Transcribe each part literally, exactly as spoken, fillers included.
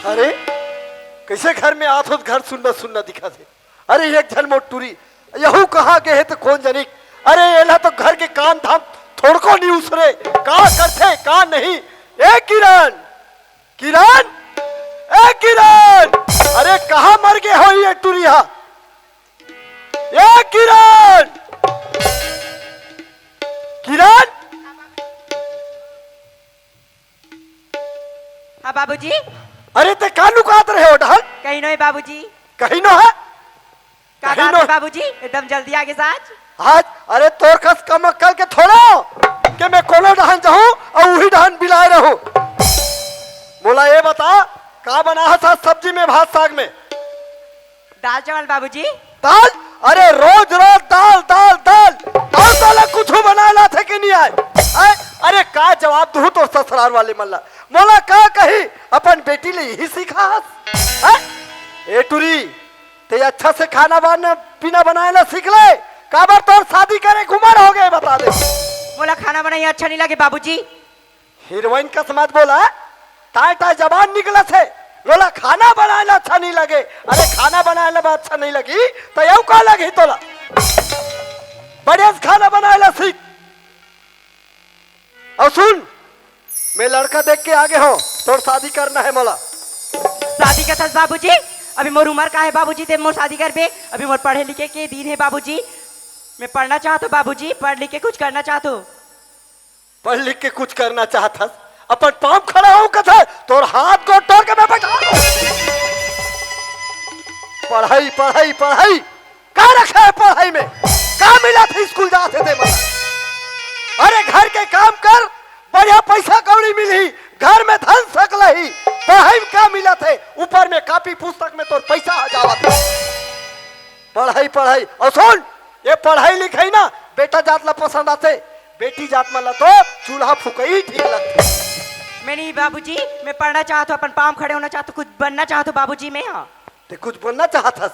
अरे, कइसे घर में आत हों त घर सुन्ना सुन्ना दिखत हे। अरे, एक झन मोर टूरी यहू कहाँ गे हे त कोन जनिक। अरे, एला तो घर के काम धाम थोड़को नइ उसरे, का करथे का नहीं। ए किरण, किरण, ए किरण, अरे कहाँ मर गे होही ए टूरी हा? ए किरण, किरण। हाँ बाबूजी। अरे ते का लुकात रहे हो डहन? कहीं नोहे बाबूजी। कहीं नोहे? का कहीं बात हे नोहे? बाबूजी, एकदम जल्दी आगे आज। आज? अरे तोर कस कम अक्कल के थोड़ो के मैं कोनो डहन जाहूँ अउ उही डहन बिलाए रहूँ। मोला ये बता, का बनाहस आज सब्जी में, भात साग में? दाल चावल बाबूजी। दाल? अरे रोज रोज दाल, दाल, दाल। दाल तोला कुछु बनाए ला आथे कि नइ आए? आए? अरे का जवाब दूँ तोर ससुरार वाले मन ला? मोला का कही? अपन बेटी ले इही सिखाहस। हैं? ए टूरी, ते अच्छा से खाना वाना पीना बनाए ला सीख ले। काबर तोर शादी करे के उमर हो गे, बता दे। मोला खाना बनाई अच्छा नइ लगे बाबूजी। हीरोइन कस मत बोला, टाय टाय जबान निकलत हे। मोला खाना बनाए ला अच्छा नइ लगे। अरे खाना बनाए ला अच्छा नइ लगी त अउ का लगही तोला? बढ़िया से खाना बनाए ला सीख। अउ सुन, मैं लड़का देख के आगे हों, तोर शादी करना हे मोला। शादी कथस बाबूजी? अभी मोर उमर का हे बाबूजी, ते मोर शादी करबे? अभी मोर पढ़े लिखे के दिन हे बाबूजी, मैं पढ़ना चाहत हों बाबूजी, पढ़ लिख के कुछ करना चाहत हों। पढ़ लिख के कुछ करना चाहत हस? अपन पाँव खड़ा हो कथे, तोर हाथ गोड़ तोड़ के मैं बैठा दूँ। पढ़ई, पढ़ई, पढ़ई, का रखे हे पढ़ई में? का मिलत हे स्कूल जात हे ते मन? अरे घर के काम कर, बढ़िया पइसा कौड़ी मिलही, घर में धन सकलही। पढ़ई में का मिलत हे? ऊपर में कापी पुस्तक में तोर पइसा ह जावत हे। पढ़ई, पढ़ई। अउ सुन, ये पढ़ई लिखई ना बेटा जात ला पसंद आथे, बेटी जात मन ला तो चूल्हा फुकई ठीक लगथे। मैं नहीं बाबूजी, मैं पढ़ना चाहत हों, अपन पाँव खड़े होना चाहत हों, कुछ बनना चाहत हों बाबूजी मैं। हाँ। ते कुछ बनना चाहत हस?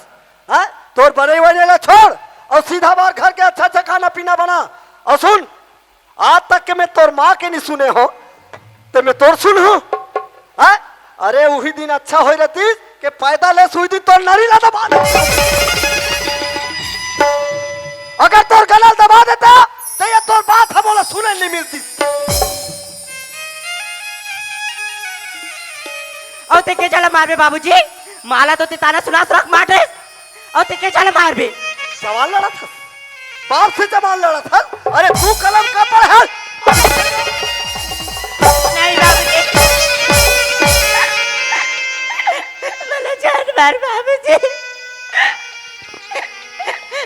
हाँ? तोर बने वने ला छोड़ अउ सीधा बार घर के अच्छा अच्छा खाना पीना बना। अउ सुन, आज तक के मैं तोर माँ के नइ सुने हों, ते मैं तोर सुनहूँ? हैं? अरे उही दिन अच्छा होय रहतिस के पैदा लेस उही दिन तोर नरी ला दबा देतेंव। अगर तोर गला ल दबा देतेंव त ये तोर बात ह मोला सुने नइ मिलतिस। अउ ते के चला मारबे बाबूजी? माला तो ते ताना सुना सुना के मार देस। अउ ते के चला मारबे? सवाल लड़त हस? बाप से जबान लड़त हस? अरे दू कलम का पढ़े हस? नहीं बाबूजी, मोला जान मार बाबूजी,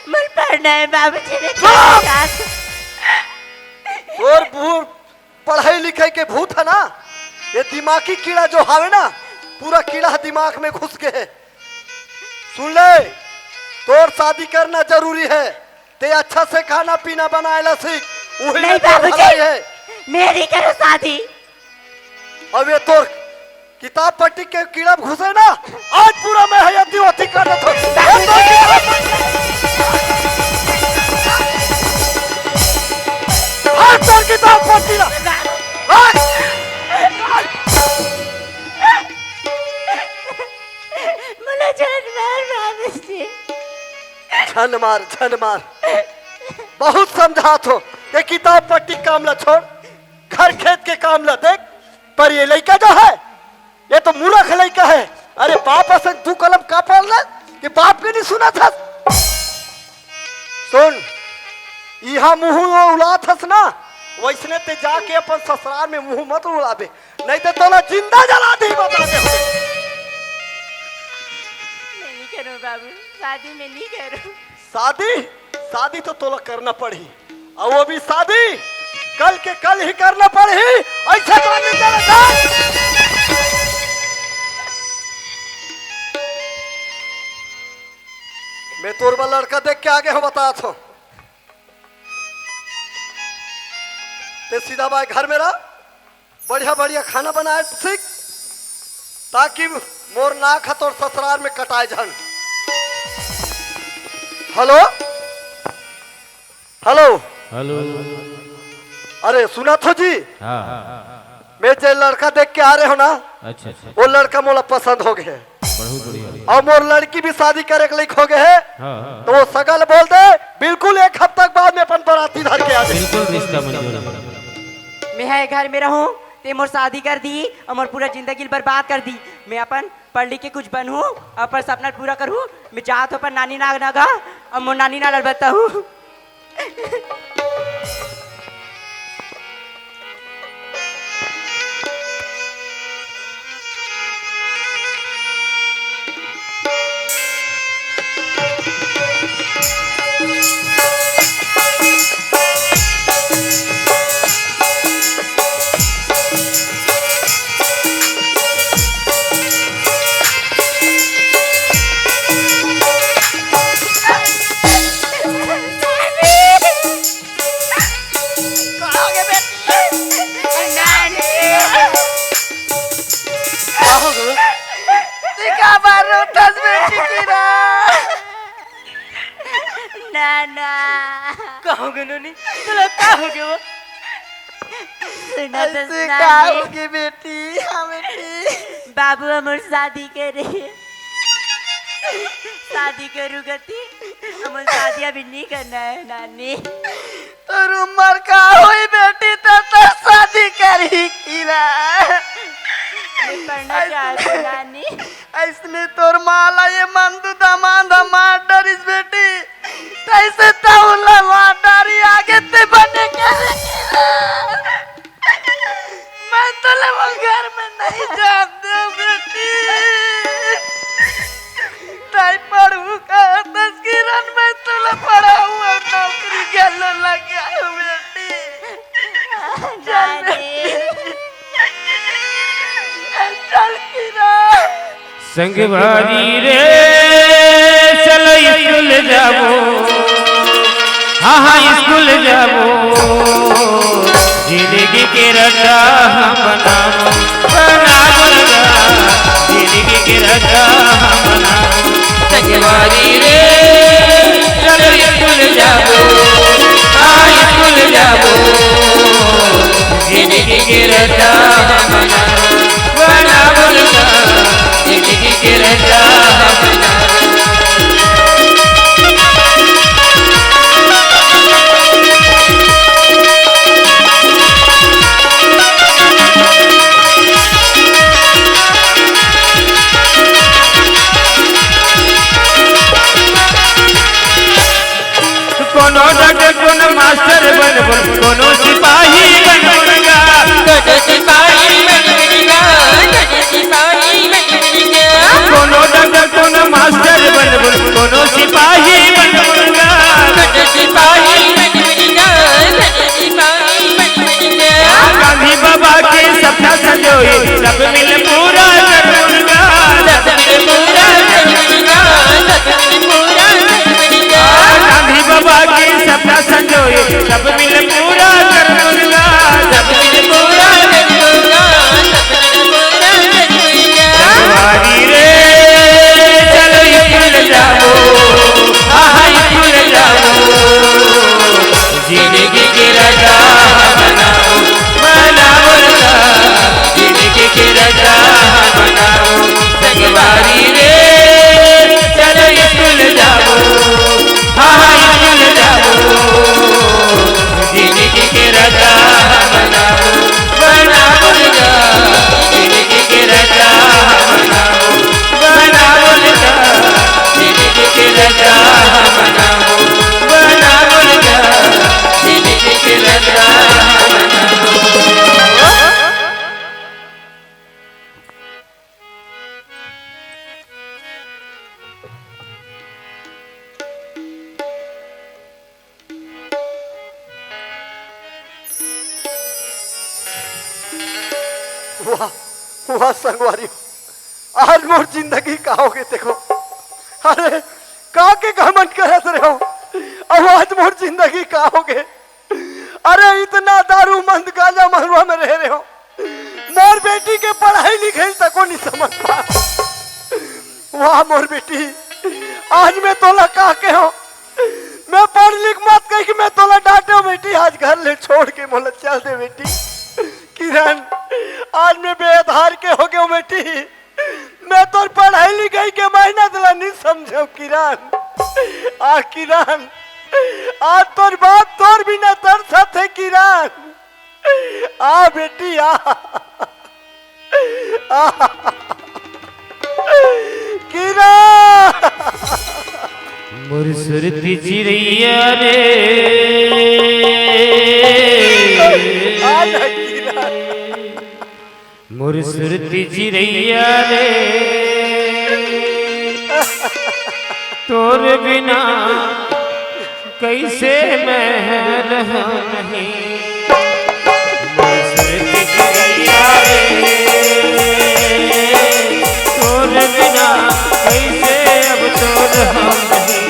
मोला पढ़ना हे बाबूजी, मैं चुप! जात। तोर बूढ़ पढ़ई लिखई के भूत हे ना, ये दिमागी कीड़ा जो हावे ना, पूरा कीड़ा दिमाग में घुस गे हे। सुन ले, तोर शादी करना जरूरी हे, ते अच्छा से खाना पीना बनाए ला सीख, उही नहीं में तोर बाबूजी, भलाई हे। मैं नइ करूँ शादी। अब ये तोर किताब पढ़े के कीड़ा घुसे ना, आज पूरा मैं हयती होती कर देथों। ये तोर किताब पढ़े, आज तोर किताब पढ़े ला। आज। मोला जान मार बाबूजी। झन मार, झन मार। बहुत समझात हों, ये किताब पढ़े के काम ला छोड़, घर खेत के काम ला देख। पर ये लइका जो हे, ये तो मूरख लइका हे। अरे बाप असन दू कलम का पढ़ ले कि बाप के नइ सुनत हस? सुन, इहाँ मुँह उलात हस ना, वइसने ते जाके अपन ससुरार में मुँह मत उलाबे, नइ ते तोला जिंदा जला देही, बता देथों। मैं नइ करूँ बाबू, शादी मैं नइ करूँ। शादी? शादी तो तोला करना पड़ही, अउ वो भी शादी कल के कल ही करना पड़ही। अइसे तो नइ चलत हे। मैं तोर बर लड़का देख के आगे हों, बतात हों। ते सीधा बाय घर में रह, बढ़िया बढ़िया खाना बनाए सीख, ताकि मोर नाक ह तोर ससुरार में कटाए झन। Hello, hello. हेलो। अरे सुनत हो जी? हाँ। मैं जे लड़का देख के आ रहे हो ना, अच्छा, अच्छा। वो लड़का मोला पसंद हो गए हे। बहुत बढ़िया। अउ मोर लड़की भी शादी करे के लायक हो गए हे। हाँ, हाँ। तो वो सगा ल बोल दे, बिल्कुल एक हफ्ता के बाद में अपन बराती धर के आ जाए। बिल्कुल रिश्ता मंजूर हे। मैं ह घर में रहूं, ते मोर शादी कर दी अउ मोर पूरा जिंदगी ल बर्बाद कर दी। मैं अपन पढ़ लिख के कुछ बनहूं, अपन सपना ल पूरा करहूं। मैं जात हूं अपन नानी नाना घर, अउ मोर नानी नाना ल बताहूं। का हो गे बेटी? नानी। का हो गे? तैं काबर रोथस बेटी किरा? नाना। का हो गे नोनी? तोला का हो गे वो? सुना तो अइसे नानी। का हो गे बेटी? हाँ बेटी। बाबू ह मोर शादी करे। शादी करू कथे, हमन शादी अभी नहीं करना है नानी। तोर उम्र का होई बेटी, त तोर शादी करही किरा? मैं पढ़ना चाहत हूँ नानी। अइसने तोर माँ ला ये मंदू दमांद मार डरिस बेटी, तइसे तहूँ ला मार डारी आगे ते बने करे किरा। मैं तोला वो घर में नहीं जान दूं बेटी। ताई पढ़ू का दस किरण मैं तोला पढ़ाऊं अउ नौकरी गलो लगाऊं बेटी। चल बेटी। चल किरण। संगवारी रे, चलो स्कूल जाबो, हाँ, हाँ, स्कूल जाबो। जिंदगी के रद्दा हम बनाबो, बनाबो रद्दा। जिंदगी के रद्दा हम बनाबो। संगवारी रे, चलो स्कूल जाबो, हाँ, स्कूल जाबो। जिंदगी के रद्दा हम बनाबो, बनाबो रद्दा। जिंदगी के रद्दा हम बनाबो। कोनो डॉक्टर, कोनो मास्टर बनबो, कोनो सिपाही बनबो गा। कोनो सिपाही बनबो गा, कोनो सिपाही बनबो गा। कोनो डॉक्टर, कोनो मास्टर बनबो, कोनो सिपाही बनबो गा। कोनो सिपाही बनबो गा, कोनो सिपाही बनबो गा। गांधी बाबा के सपना संजोए, सब मिल पूरा करबो गा। सब मिल पूरा करबो गा, सब मिल पूरा करबो गा। गांधी बाबा के सपना संजोए, सब मिल पूरा करबो गा। सब मिल पूरा करबो गा, सब मिल पूरा करबो गा। संगवारी रे, चलो स्कूल जाबो, हाँ, हाँ, स्कूल जाबो। जिंदगी के रद्दा बनाबो, बनाबो रद्दा। जिंदगी के रद्दा बनाबो, संगवारी रे, चलो स्कूल जाबो, हाँ, हाँ, स्कूल जाबो। जिंदगी के रद्दा बनाबो, बनाबो रद्दा। जिंदगी के रद्दा बनाबो, बनाबो रद्दा। जिंदगी के रद्दा बनाबो, बनाबो रद्दा। जिंदगी के रद्दा बनाबो। वाह, वाह संगवारी, आज मोर जिंदगी का हो गे देखो। अरे, का के घमंड करत रहे हो, अउ आज मोर जिंदगी का हो गे। अरे, इतना दारू मंद गांजा महुआ में रहे रहे हो, मोर बेटी के पढ़ाई लिखाई तको नहीं समझ पा। वाह मोर बेटी, आज मैं तोला का के हो, मैं पढ़ लिख मत कहि के मैं तोला डांटे हो बेटी, आज घर ले छोड़ के मोला चल दे बेटी। किरण, आज मैं बेआधार के हो गयो बेटी। मैं तोर पढ़ाई लिखाई के मेहनत ला नहीं समझो किरण। आ किरण, आज तोर बाप तोर बिना तरसत हे किरण। आ बेटी आ। आ। किरण। मोर सुरती चिरैया रे। आ ना किरण। मोर सुरती चिरैया रे, तोर बिना कइसे मैं रहूं नहीं। मोर सुरती चिरैया रे, तोर बिना कइसे अब तोर हम नहीं।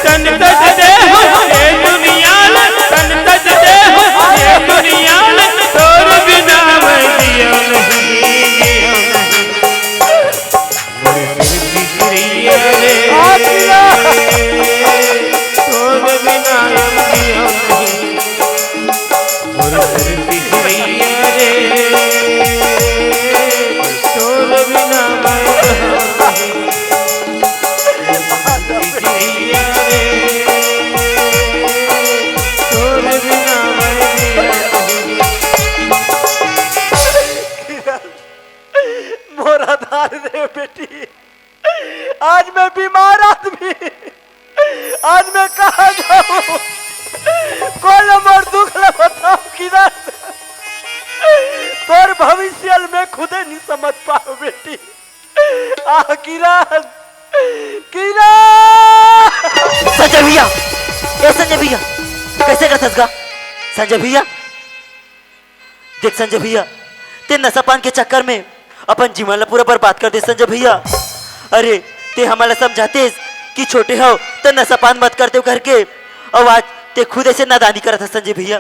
तन तज दे हो ये दुनिया ले, तन तज दे हो ये दुनिया ले, तोर बिना मैं जियो नहीं, जियो नहीं। मोर सुरती चिरैया रे, आ जिया। तोर बिना हम जियो नहीं। मोर सुरती चिरैया रे, तोर बिना मैं रहूं नहीं। मोर सुरती चिरैया रे, तोर बिना मैं जियो नहीं। मोर आधार रे बेटी। आज मैं बीमार आदमी, आज मैं कहाँ जाऊँ? कोन मोर दुख ला बताओ किरण। तोर भविष्य ल मैं खुदे नहीं समझ पाऊँ बेटी। आ किरण, किरण। संजय भैया, ए संजय भैया, कइसे करथस गा? संजय भैया, देख संजय भैया, ते नशा पान के चक्कर में अपन जीवन ला पूरा बर्बाद कर दे संजय भैया। अरे, ते हमन ला समझातेस कि छोटे हव त नशा पान मत कर देव करके, अउ आज ते खुद ऐसे नादानी करत हस संजय भैया।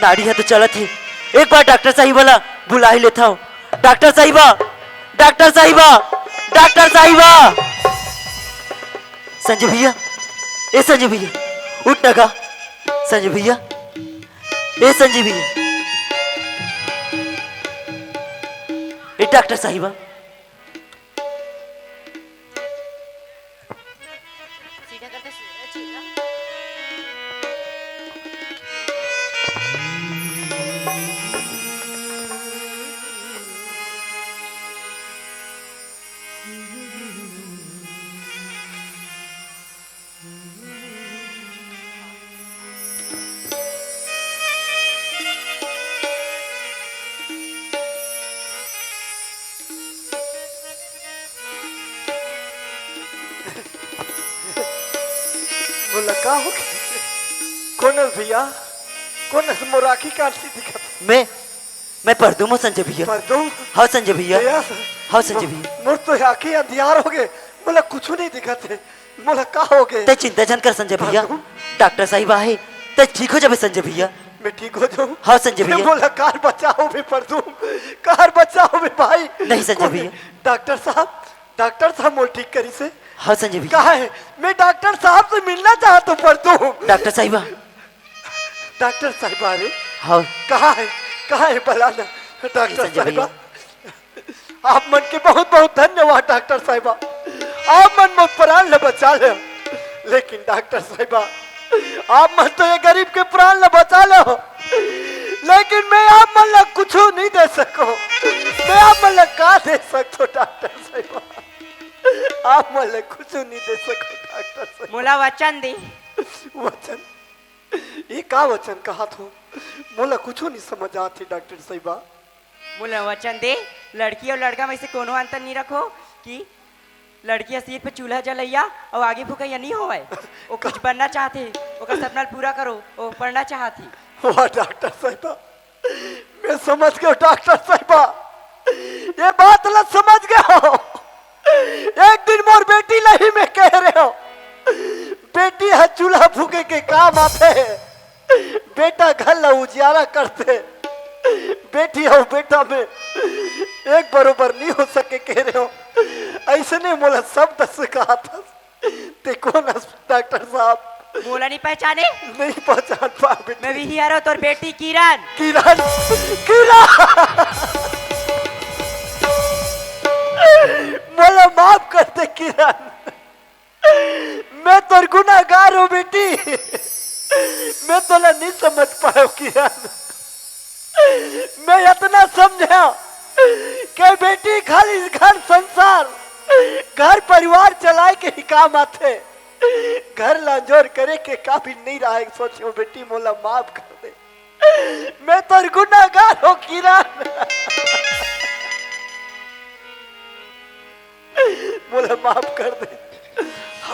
नाड़ी ह तो चलत हे, एक बार डॉक्टर साहिबा ला बुला ही लेथव। डॉक्टर साहिबा, डॉक्टर साहिबा, डॉक्टर साहिबा। संजय भैया, ए संजय भैया, उठ ना गा। संजय भैया, ए संजय भैया, ए डॉक्टर साहिबा। सीधा करते सीधा। मोला का हो गे? कोन हस भैया? कोन हस? मोर आँखी कान से दिखत। मैं, मैं परदुम हूँ संजय भैया। परदुम? हाँ संजय भैया। भैया, हाँ संजय भैया। मोर तो आँखी अंधियार हो गे, मोला कुछु नहीं दिखत हे। मोला का हो गे? तै चिंता झन कर संजय भैया, परदुम? डॉक्टर साहिबा हे, तै ठीक हो जाबे संजय भैया। मैं ठीक हो जाऊँ? हाँ संजय भैया। मोला कार बचाओ बे परदुम, कार बचाओ बे भाई। नहीं संजय भैया। डॉक्टर साहब, डॉक्टर साहब मोला ठीक करिस हे। हाँ संजय भैया। कहाँ हे? मैं डॉक्टर साहब से मिलना चाहत हूँ परदुम। डॉक्टर साहिबा। डॉक्टर साहिबा रे। हाँ। कहाँ हे? कहाँ हे? बला ना। डॉक्टर साहिबा। आप मन के बहुत बहुत धन्यवाद डॉक्टर साहिबा, आप मन मोर प्राण ल बचा ले। लेकिन डॉक्टर साहिबा, आप मन तो ये गरीब के प्राण ल बचा ले हो, लेकिन मैं आप मन ल कुछ नहीं दे सको। मैं आप मन ल का दे सकतो डॉक्टर साहिबा? आप मन ल कुछ नहीं दे सको डॉक्टर साहिबा। मोला वचन दे। वचन? ये का वचन कहा थो? मोला कुछ नहीं समझ आते डॉक्टर साहिबा। मोला वचन दे, लड़की अउ लड़का में से कोनो अंतर नहीं रखो कि लड़की ह सिर पे चूल्हा जलैया अउ आगी फुकैया नहीं होवय। वो कुछ बनना चाहत हे, ओकर सपना ल पूरा करो, वो पढ़ना चाहत हे। वाह डॉक्टर साहिबा, मैं समझ गयो डॉक्टर साहिबा, ये बात ला समझ गयो। एक दिन मोर बेटी ला ही मैं कह रहे हो, बेटी ह चूल्हा फूके के काम आथे। बेटा घर ला उजियारा करथे, बेटी अउ बेटा में एक बरोबर नहीं हो सके कह रहे हो। ऐसे ने मोला सब दस कहा था। ते कोन हस डॉक्टर साहब? मोला नहीं पहचाने? नहीं पहचान पाए बेटी। मैं वही हरव, तोर बेटी किरण। किरण, किरण, मोला माफ कर दे किरण, मैं तोर गुनाहगार हूँ बेटी, मैं तोला नहीं समझ पायो किरण। मैं इतना समझा कि बेटी खाली घर संसार, घर परिवार चलाए के ही काम आथे, घर लांजोर करे के काबिल नहीं रहा है। सोचो बेटी, मोला माफ कर दे, मैं तोर गुनाहगार हो किरण। मोला माफ कर दे।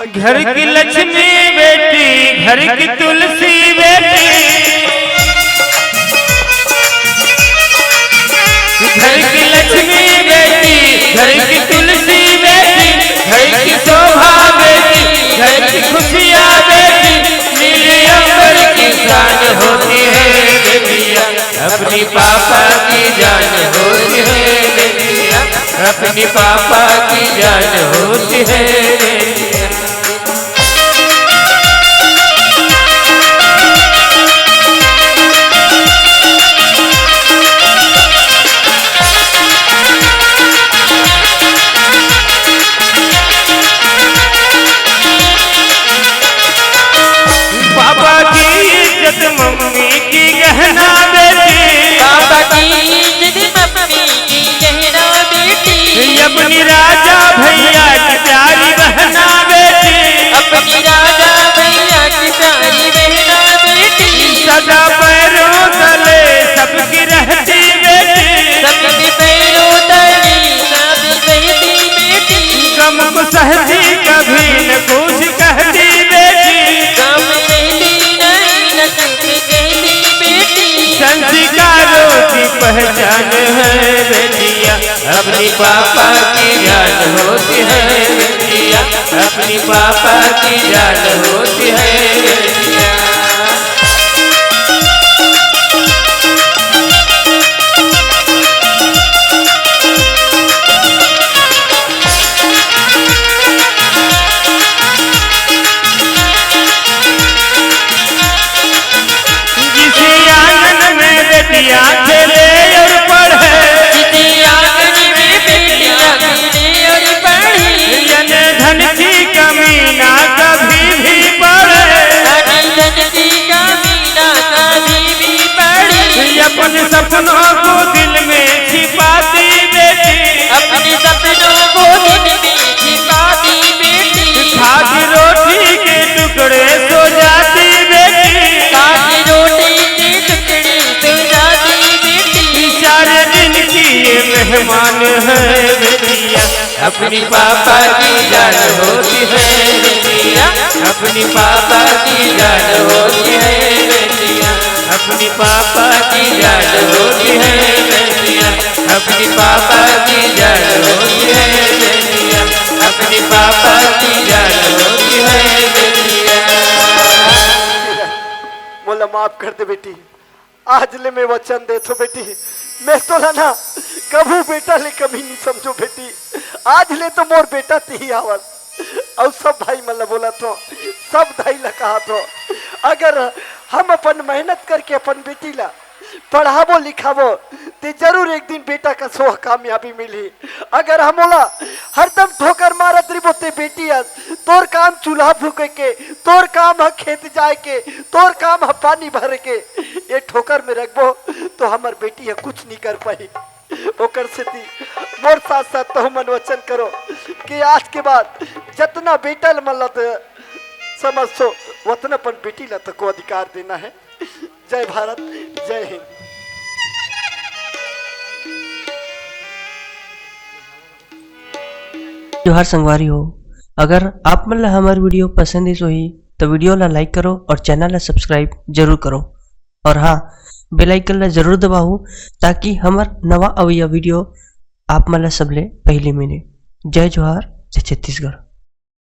घर की लक्ष्मी बेटी, घर की तुलसी बेटी, घर की लक्ष्मी बेटी, घर की तुलसी बेटी, घर की शोभा बेटी, घर की खुशियाँ बेटी, नीले अंबर की शान होती है बेटियाँ, अपनी पापा की जान होती है बेटियाँ, अपनी पापा की जान होती है बेटियाँ। पापा की इज्जत मम्मी की गहना बेटी, पापा की इज्जत मम्मी की गहना बेटी, अपनी राजा भैया की प्यारी बहना बेटी, अपनी राजा भैया की प्यारी बहना बेटी, सदा पैरों तले सबकी रहती बेटी, सबके पैरों तले सबकी रहती बेटी, गम को सहती कभी न कुछ कहती बेटी, गम सहती नहीं न कुछ कहती बेटी, संस्कारों की पहचान है बेटियाँ, अपनी पापा की जान होती है बेटियाँ, अपनी पापा की जान होती है बेटियाँ। जिस आंगन में बेटियां खेले और पढ़े, जिस आंगन में बेटियां खेले और पढ़े, जन धन की कमी ना कभी भी पड़े, धन धन की कमी ना कभी भी पड़े, अपने सपनों को दिल में छिपाती बेटी, अपने सपनों को दिल में छिपाती बेटी, खादी रोटी के टुकड़े सो जाती बेटी, खादी रोटी के टुकड़े सो जाती बेटी, चार दिन की ये मेहमान है बेटियाँ, अपनी पापा की जान होती है बेटियाँ, अपनी पापा की जान होती है बेटियाँ, अपनी पापा की जान होती है बेटियाँ, अपनी पापा की जान होती है बेटियाँ, अपनी पापा की जान होती है बेटियाँ। मोला माफ कर दे बेटी, आज ले मैं वचन देथों बेटी, मैं तोला ना कभू बेटा ले कमी नहीं समझों बेटी, आज ले तो मोर बेटा तिही आवस। अउ सब भाई मन ला बोलथों, सब दाई ला कहथों, अगर हम अपन मेहनत करके अपन बेटी ला पढ़ाबो लिखाबो, ते जरूर एक दिन बेटा कस कामयाबी मिलही। अगर हम ओला हरदम ठोकर मारत रहिबो, ते बेटी अस, तोर काम चूल्हा फूके के, तोर काम ह खेत जाए के, तोर काम ह पानी भरे के, ये ठोकर में रखबो तो हमर बेटी ह कुछ नहीं कर पाही। ओकर सेती मोर साथ साथ तहु मन वचन करो कि आज के बाद जतना बेटा ल मन ल त समझथो, वतना अपन बेटी ल तको अधिकार देना है। जय भारत, जय हिंद। जोहार संगवारी हो, अगर आप मन ला हमर video पसंद आइस होही, तो video ला like करो और channel ला subscribe जरूर करो। और हाँ, bell icon ला जरूर दबाओ, ताकि हमर नवा अवइया video आप मन ला सबले पहली मिले। जय जोहार, जय छत्तीसगढ़।